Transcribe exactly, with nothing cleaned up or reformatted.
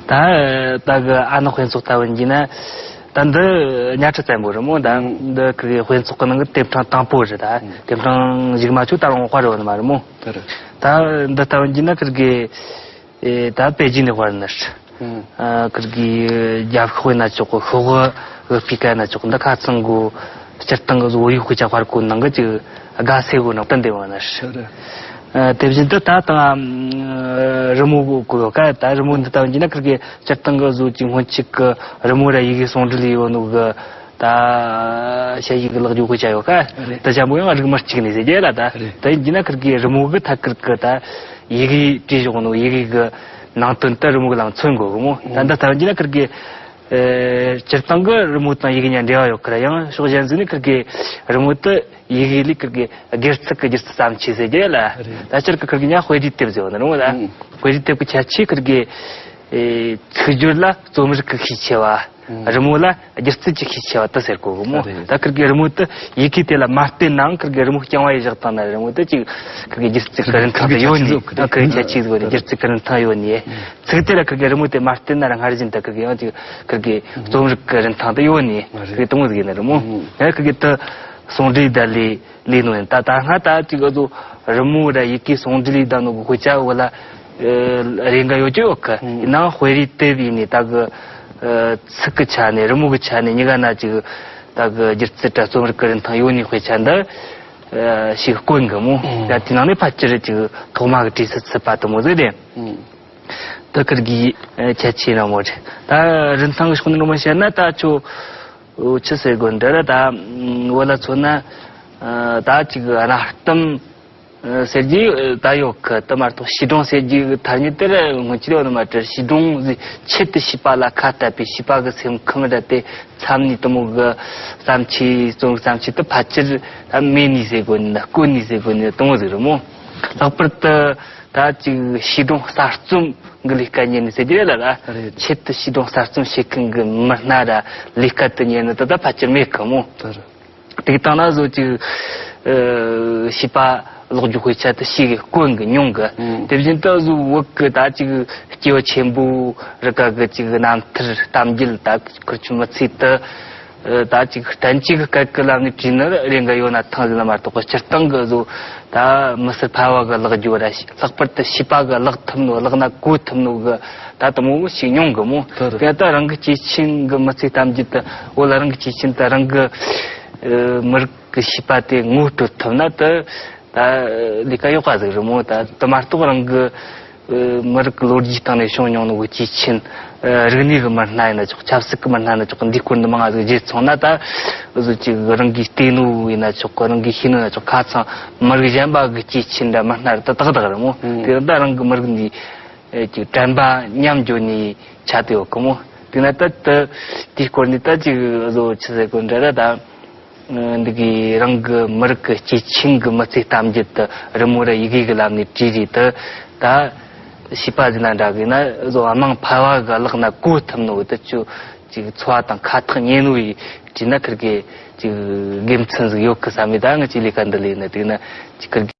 ད་ད་གི་ཨ་ནི་དཔེ་ཚོགས་ལྟ་བུ་ཡིན་ན། ད་འདི་གཉའ་ཁྲི་བཙན་པོ་རེད་མོ། ད་ཨང་། འདི་གི་དཔེ་ཚོགས་གི་ནང་གི་དེབ་ཕྲེང་དང་པོ་རེད། ད་ཨང་། དེབ་ཕྲེང་གཞུག་མ་ཆོ་ད་རུང་དཔར་ཡོད་ནི་མ་རེད་མོ། ད་རེད། ད་འདི་ལྟ་བུ་ཡིན་ན་ཁིར་གི་ཨེ་ད་པེ་ཅིན་ནས་དཔར་ནི་རེད། ཨང་། ཨ་ཁིར་གི་རྒྱབ་ཤོག་ཡིན་ན་ཆོག་གི། ཤོག་གུ་བུད་པའི་ཀ་ཡིན་ན་ཆོག་གི། འདི་ཁ་ཚང་གོ་སྤྱིར་བཏང་གི་བཟོ་བོད་ཡིག་དཔེ་ཆ་དཔར་གོ་ནང་གི་ཅིག་དགའ་སེ་གོ་ནང་བསྟན་དེ་བ་ན་ཧྲི། ཨ་དེ་བཞིན་དུ་ད་དང་ཨ་རི་མོ་གོ་ཡོད་ཀ། ད་རི་མོ་འདི་ལྟ་བུ་ཡིན་ན་ཁིར་གི་སྤྱིར་བཏང་གི་བཟོ་ཅིག་སྔོན་ཆད་གི་རི་མོ་ར་ཡི་གེ་ཟུང་འབྲེལ་ཡོད་ནོ་གི། ད་ཞ་ཡི་གི་ལག་འཇུ་དཔེ་ཆ་ཡོད་ཀ། རེད། ད་ཞྭ་མོ་ཡང་རིགས་མི་གཅིག་ནས་ཟེར་རྒྱུ་ལ། ད་རེད། ད་ཡིན་ན་ཁིར་གི་རི་མོ་གི་ཐད་ཁིར་གི་ད་ཡི་གེ་བྲིས་བཞག་ནོ་ཡི་གེ་གི་ནང་དོན་ད་རི་མོ་གི་ལམ་མཚོན་དགོས་གི་མོ། ད་འདི་ལྟ་བུ་ཡིན་ན་ཁིར་གི་ཨེ་སྤྱིར་བཏང་གི་རི་མོ་དང་ཡི་གེ་གཉིས་འབྲེལ་བ་ཡོད་ཁ་ར། ཡང་ཕྱོགས་གཞན་ཟིག་ནས་ཁིར་གི་རི་མོ་དེ་ཡི་གེ་ལས་ཁིར་གི་སྒེར་ཚུགས་ཀྱི་སྒྱུ་རྩལ་བརྩམས་ཆོས་ཟེར་རྒྱུ་ལ། རེད། ད་སྤྱིར་གི་ཁིར་གི་ཉ་དཔེ་རིས་དེབ་ཟེར་བ་ནི་རི་མོ་ལ། ཨང་། དཔེ་རིས་དེབ་ཀྱི་ཁྱད་ཆོས་ཁིར་གི་ཨེ་ཚིག་སྦྱོར་ལ་རྩོམ་རིག་གི་ཤས་ཆེ་བ། ཨང་། རི་མོ་ལ་སྒྱུ་རྩལ་གྱི་ཤས་ཆེ་བ་དེ་ཟེར་གོ་གི་མོ། རེད། ད་ཁིར་གི་རི་མོ་དེ་ཡི་གེ་དེ་ལ་མ་བལྟས་ནའང་ཁིར་གི་རི་མོ་རྐྱང་བ་ཡི་བཞག་བཏང་ན་རི་མོ་དེ་ཅིག་ཁིར་གི་སྒྱུ་རྩལ་གི་རིན་ཐང་དེ་ཡོད་ནི། ཁིར་གི་ཁྱད་ཆོས་ཟིག་ཡོད་ནི། སྒྱུ་རྩལ་གི་རིན་ཐང་ཡོད་ནི། ཚིག་དེ་ལ་ཁིར་གི་རི་མོ་དེ་མ་བལྟས་ན་ར་སྔར་བཞིན་དུ་ཁིར་གི་ཡང་ཅིག་ཁིར་གི་རྩོམ་རིག་གི་རིན་ཐང་དེ་ཡོད་ནི། རེད། ཁིར་གི་དེ་མོ་ཟིག་ཡིན་ནི་རི་མོ། ཨང་། ཡང་ཁིར་གི་དེ་ཟུང་འབྲེལ་ད་ལས་ལས་ནོ་ཡིན། ད་ད་སྔ་ད་ཅིག་ག་ཚོ་རི་མོ་ར་ཡི་གེ་ཟུང་འབྲེལ་ལས་ད་ནོ་གི་དཔེ་ཆ་བོ་ལ་ཨེ་རེ་འགའ་ཡོད་ཀྱི་ཡོད་གི། ཨང་། ཡིན་ནའང་དཔེ་རིས་དེབ་ཡིན་ནི་ད་གི་ཨེ་ཚིག་གི་ཆ་ནས་རི་མོ་གི་ཆ་ནས་གཉིས་ཀ་ན་ཅིག་ད་གི་སྒྱུ་རྩལ་དྲ་རྩོམ་རིག་གི་རིན་ཐང་ཡོད་ནི་དཔེ་ཆ་འདི་ཨེ་ཞིག་དཀོན་གི་མོ། ཨང་། ཡ་དེ་ནང་ནས་ཕལ་ཆེར་ཅིག་ཐོག་མ་གི་གྲས་སུ་ཚུད་པ་དེ་མོ་ཟིག་རེད། ཨང་། ད་ཁིར་གི་ཨེ་ཁྱད་ཆོས་ན་མོ་རེད། ད་རིན་ཐང་གི་ཕྱོགས་ནས་རི་མོ་བཤད་ན་ད་ཁྱོད་ཨོ་ཆི་ཟེར་དགོས་འདྲ་ར། ད་བོད་ལ་མཚོན་ན་ཨ་ད་ཅིག་གནའ་གཏམ་ཨ་ཟེར་རྒྱུ་ད་ཡོད་གི། དེ་མ་གཏོགས་བྱིས་སྒྲུང་ཟེར་རྒྱུ་ཐ་སྙད་དེ་ར་སྔོན་ཆད་ཡོད་ནི་མ་རེད། བྱིས་སྒྲུང་ཟེར་ཆེད་དུ་བྱིས་པ་ལ་ཁ་གཏད་པའི་བྱིས་པ་གི་སེམས་ཁམས་ར་དེ་འཚམ་ནི་དེ་མོ་གི་བརྩམས་ཆོས། རྩོམ་རིག་བརྩམས་ཆོས་དེ་ཕལ་ཆེར་ད་མེད་ནི་ཟེར་དགོས་ནི། དཀོན་ནི་ཟེར་དགོས་ནི་དེ་མོ་ཟིག་རེད་མོ། ལྷག་པར་དུ་ད་ཅིག་བྱིས་སྒྲུང་གསར་རྩོམ་གི་ལས་ཀ་གཉེར་ནི་ཟེར་རྒྱུ་རེད་ལ། རེད། ཆེད་དུ་བྱིས་སྒྲུང་གསར་རྩོམ་བྱེད་མཁན་གི་མི་སྣ་ར་ལས་ཀ་དེ་གཉེར་ནི་དེ་ད་ཕལ་ཆེར་མེད་གི་མོ། དེ་རེད། དེ་བཏང་ན་བཟོ་ཅིག་ཨ་བྱིས་པ་ལོག་རྒྱུ་དཔེ་ཆ་དེ་ཞིག་དཀོན་གི་ཉུང་གི། ཨང་། དེ་བཞིན་དུ་བཟོ་བོད་གི་ད་ཅིག་སྐྱེས་བུ་ཆེན་པོ་རིགས་ག་གི་ཅིག་རྣམ་ཐར་གཏམ་རྒྱུད་ད་ཁུར་ཆུ་མི་ཚེ་དེ་ཨ་ད་ཅིག་གཏན་གཅིག་གི་སྐད་ཀྱི་ལམ་ནས་བྲིས་ནི་རེ་འགའ་ཡོད་ན་ཐང་ཟིག་ན་མ་གཏོགས་པ། སྤྱིར་བཏང་གི་བཟོ་ད་མི་སེར་ཕལ་བ་གི་ལག་རྒྱུ་ར་ལྷག་པར་དུ་བྱིས་པ་གི་ལག་ཐུབ་ནོ་ལག་ན་གོ་ཐུབ་ནོ་གི་ད་དེ་མོ་ཞིག་ཉུང་གི་མོ། དེ་རེད། དེ་ད་རང་གི་སྐྱེས་ཆེན་གི་མི་ཚེ་གཏམ་རྒྱུད་དེ་བོད་ལ་རང་གི་སྐྱེས་ཆེན་དེ་རང་གི་ཨ་མི་རིགས་གི་བྱིས་པ་དེ་ངོ་སྤྲོད་ཐུབ་ན་དེ་ད་ལས་ཀ་ཡག་པ་ཟིག་རེད་མོ། ད་དེ་མ་གཏོགས་རང་གི་ཨ་མི་རིགས་གི་ལོ་རྒྱུས་སྟེང་ནས་བྱུང་མྱོང་ནོ་གི་སྐྱེས་ཆེན་ཨ་རིག་གནས་གི་མི་སྣ་ཡིན་ན་ཆོག་ཆབ་སྲིད་གི་མི་སྣ་ཡིན་ན་ཆོག་འདིའི་སྐོར་འདི་མང་ང་ཟིག་བརྗེད་སོང་ན། ད་བཟོ་ཅིག་རང་གིས་བལྟས་ནོ་ཡིན་ན་ཆོག་གི། རང་གིས་ཤེས་ནོ་ཡིན་ན་ཆོག་ཁ་ཚང་མི་རིགས་གཞན་པ་གི་སྐྱེས་ཆེན་འདྲ་མི་སྣ་རེད། ད་ཏག་ཏག་རེད་མོ། ཨང་། དེ་ད་རང་གི་མི་རིགས་འདི་ཨེ་ཅིག་དྲན་པ་ཉམས་འགྱོ་ནི་ཆ་དེ་ཡོད་གི་མོ། དེ་ན་ད་ད་དེའི་སྐོར་ནས་ད་ཅིག་བཟོ་ཆི་ཟེར་དགོས་འདྲ་ར། ད་ཨ་འདི་གི་རང་གི་མི་རིགས་ཀྱི་སྐྱེས་ཆེན་གི་མི་ཚེ་གཏམ་རྒྱུད་དེ་རི་མོ་ར་ཡི་གེ་གི་ལམ་ནས་བྲིས་རེད། དེ་ད་བྱིས་པ་ཟིག་ན་འདྲ་གི་ན་བཟོ་དམངས་ཕལ་བ་གི་ལག་ན་གོ་ཐུབ་ནོ་དེ་ཆོ་ཅིག་འཚོ་བ་དང་ཁ་ཐག་ཉེ་ནོ་ཡི་བྲིས་ན་ཁིར་གི་ཅིག་དགེ་མཚན་ཟིག་ཡོད་གི་བསམ་མེད། ད་ང་ཅིག་ལས་ཀ་འདི་ལས་ན་དེ་ན་ཅིག་ཁིར་གི